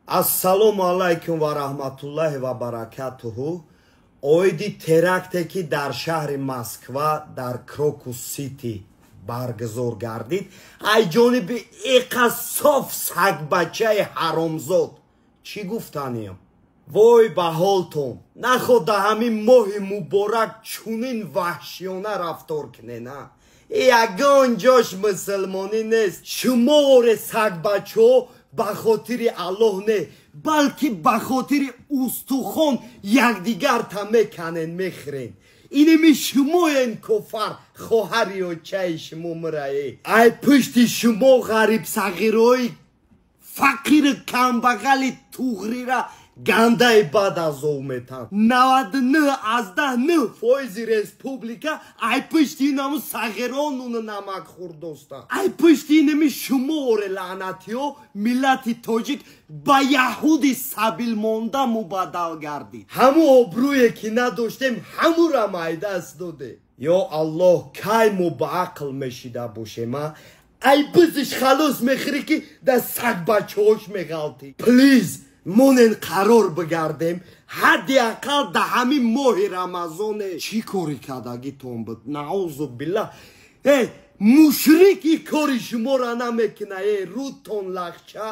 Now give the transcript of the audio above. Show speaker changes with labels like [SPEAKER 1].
[SPEAKER 1] Ассалому алайкум ва раҳматуллоҳи ва баракатуҳу. Оиди теракте, ки дар шаҳри Москва, дар Крокус Сити баргузор гардид, ай ҷониби иқа соф сагбачаи ҳаромзод, чӣ гуфтаниям? Вой ба ҳолтон! Наход да ҳамин моҳи муборак чунин ваҳшиёна рафтор кунена. Ягон ҷош мусулмонӣ нест. Шуморе сагбачаҳо ба хотири Аллоҳ не, балки ба хотири устухон якдигарта меканен, мехӯрен. Иними шумоен кофар, хоҳари очаи шумо мырае. Ай пушти шумо ғарибсағирои фақири камбағали туғрира гандаи бад азов метан. 99,9% республика ай пушти инаму сағиронуну намак хӯрдоста. Ай пушти инами шуморе лаънатиҳо миллати тоҷик ба яҳуди сабилмонда мубаддал гардид. Ҳаму обрӯе ки надоштем, ҳамура майдаст доде. Ё Аллоҳ, кай мо ба ақл мешида бошем, а? Ай бизиш халос мехӯрӣ, ки дар сагбачаҳош меғалтӣ. Плиз, монен қарор бигардем, ҳадди ақал да ҳамин моҳи Рамазоне. Чӣ кори кардагитон буд? Наузу биллаҳ, э мушрики кори шуморо намекуна. Э, рӯтон лахча.